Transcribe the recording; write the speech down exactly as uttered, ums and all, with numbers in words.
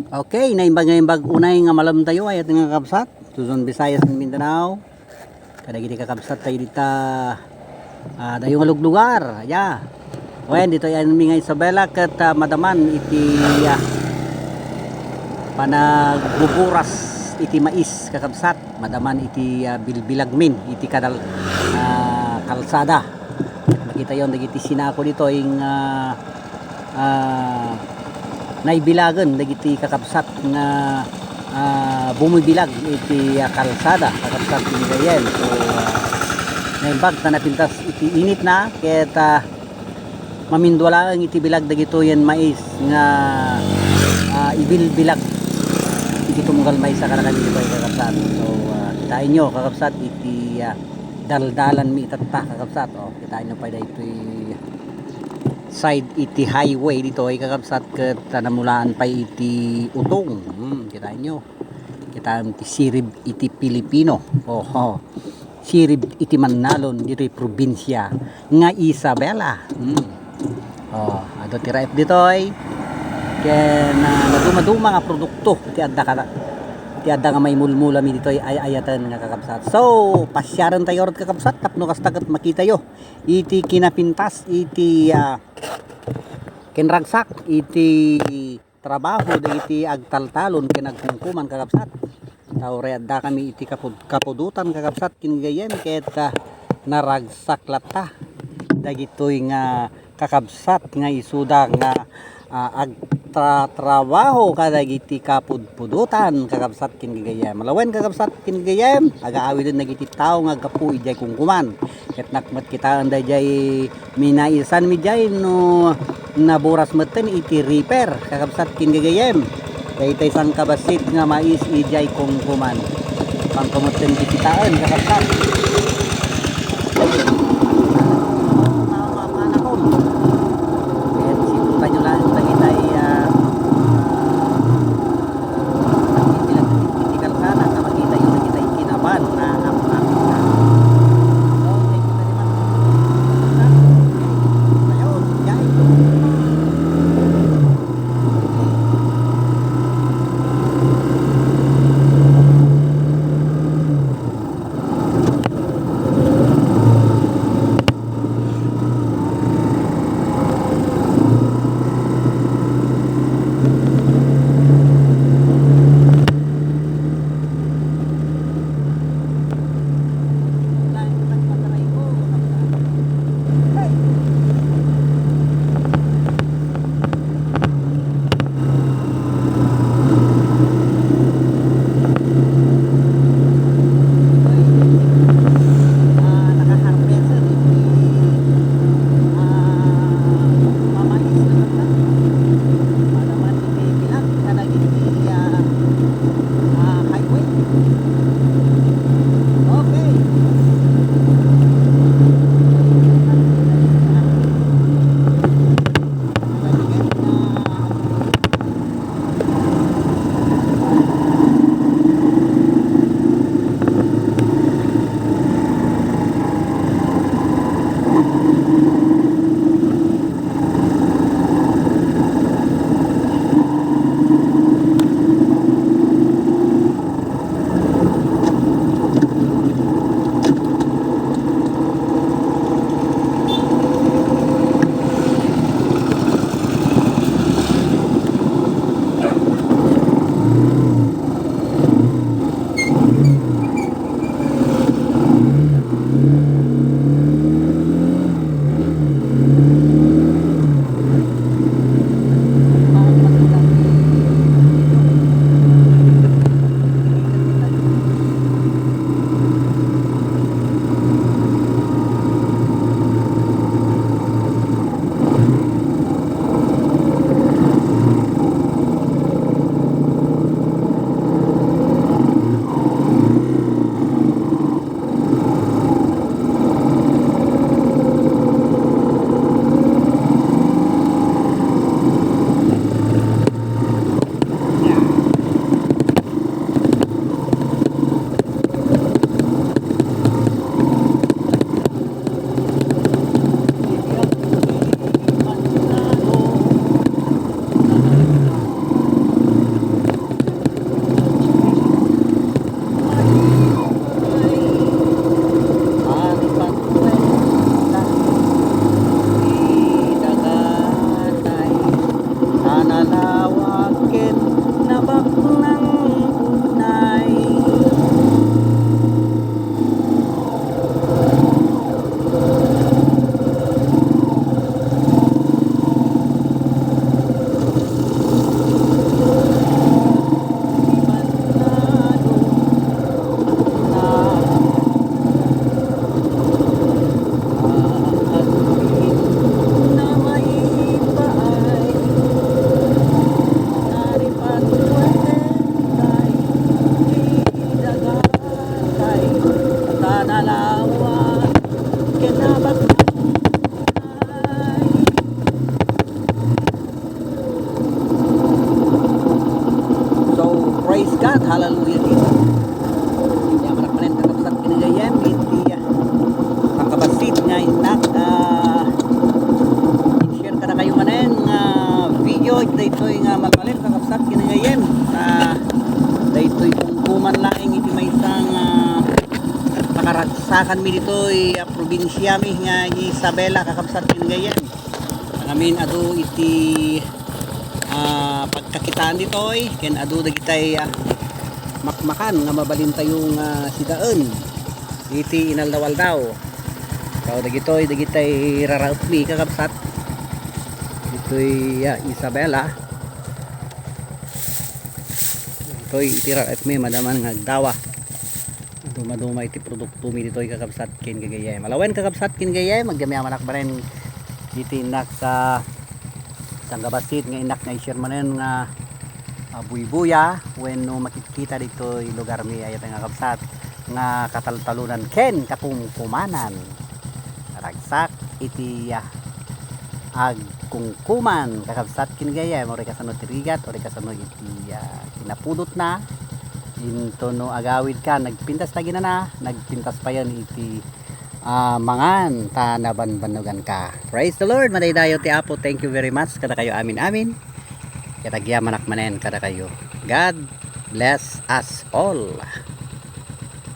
Okay, naimbag, naimbag unay nga malamtayo, ayat nga kakabsat, Luzon, Visayas, and Mindanao. Kadagiti kakabsat tayo dita, ah, dayo nga luglugar, ya. Wen, ditoy ayanmi nga Isabela, ket, ah, madaman iti, ah, panagbuburas iti mais, kakabsat. Madaman iti, ah, bilbilagmin, iti kadal-, ah, kalsada. Makitayon dagiti sinako ditoy nga, ah, naibilagen dagiti kakabsat nga, ah, bumibilag iti, ah, kalsada, kakabsat, ken gagayyem. So, ah, naimbag ta napintas iti initna, ket, ah, mamindua laeng iti bilag dagitoyen mais nga, ah, ibilbilag iti tunggal maysa kadakami ditoy, kakabsat. So, ah, kitaenyo, kakabsat, iti, ah, daldalanmi itatta, kakabsat. O, kitaenyo pay daytoy side iti highway ditoy, kakabsat, ket, ah, namulaan pay iti utong. Hmm, kitaenyo. Kitaem ti sirib iti Pilipino. Oho. Sirib iti mannalon ditoy probinsia nga Isabela. Hmm. O, adu ti raep ditoy. Ken, ah, nadumaduma nga produkto ti adda kada, ti adda nga maimulmulami ditoy ay-ayaten nga kakabsat. So, pasiaren tayo ret, kakabsat, tapno kasta ket makitayo iti kinapintas iti, ah, kinragsak iti trabaho dagiti agtaltalon ken agkumkuman, kakabsat. Ta uray addakami iti kapud-, kapudotan, kakabsat, ken gagayyem, ket, ah, naragsak latta dagitoy nga kakabsat nga isuda nga, ah, agtatrabaho kadagiti kapudpudotan, kakabsat, ken gagayyem. Lawen, kakabsat, ken gagayyem, agaawiden dagiti tao nga aggapu idiay kumkuman. Ket nakmet kitaen daydiay minaisanmi diay no naburas metten iti reaper, kakabsat ken gagayyem. Daytoy sangkabassit nga mais idiay kumkuman. Pangkametten ti kitaen, kakabsat. Ket sikutanyo laeng dagitay, ah, ah, iti kalsada nga makitayo dagitay kinaban nga apna. So, thank you very much. Ayun, guys. God, hallelujah, Jesus. Yaman ak manen, kakabsat ken gagayyem, iti, ah, pangkabassit nga innak, ah, share kadakayo manen nga video, iti daytoy nga malmalem, kakabsat ken gagayyem. Ah, daytoy kumkuman laeng iti maysa nga pakaragsakanmi ditoy, ah, probinsiami nga Isabela, kakabsat ken gagayyem. Ngamin adu iti, ah, pagkakitaan ditoy, ken adu dagitay, ah, makmakan nga mabalintayo nga sidaen iti inaldaw-aldaw. So, dagitoy, dagitay raraepmi, kakabsat. Ditoy, ah, Isabela. Ditoy iti raraepmi, madaman nga agdawa. Dumaduma iti produktomi ditoy, kakabsat ken gagayyem. Alawen, kakabsat ken gagayyem, agyamanak manen iti innak, ah, sangkabassit nga innak nga i-share manen nga, ah, buybuya wenno makitkita ditoy lugarmi, aya pay nga, kakabsat, nga kataltalonan ken kakumkumanan. Ragsak iti, ah, agkungkuman, kakabsat ken gagayyem, uray kasano ti rigat, uray kasano iti, ah, kinapudotna. Intono agawidka, nagpintas ta ginana, nagpintas payen iti, ah, mangan ta nabanbannoganka. Praise the Lord, madaydayaw ti Apo. Thank you very much kadakayo amin-amin. Ket agyamanak manen kadakayo. God bless us all.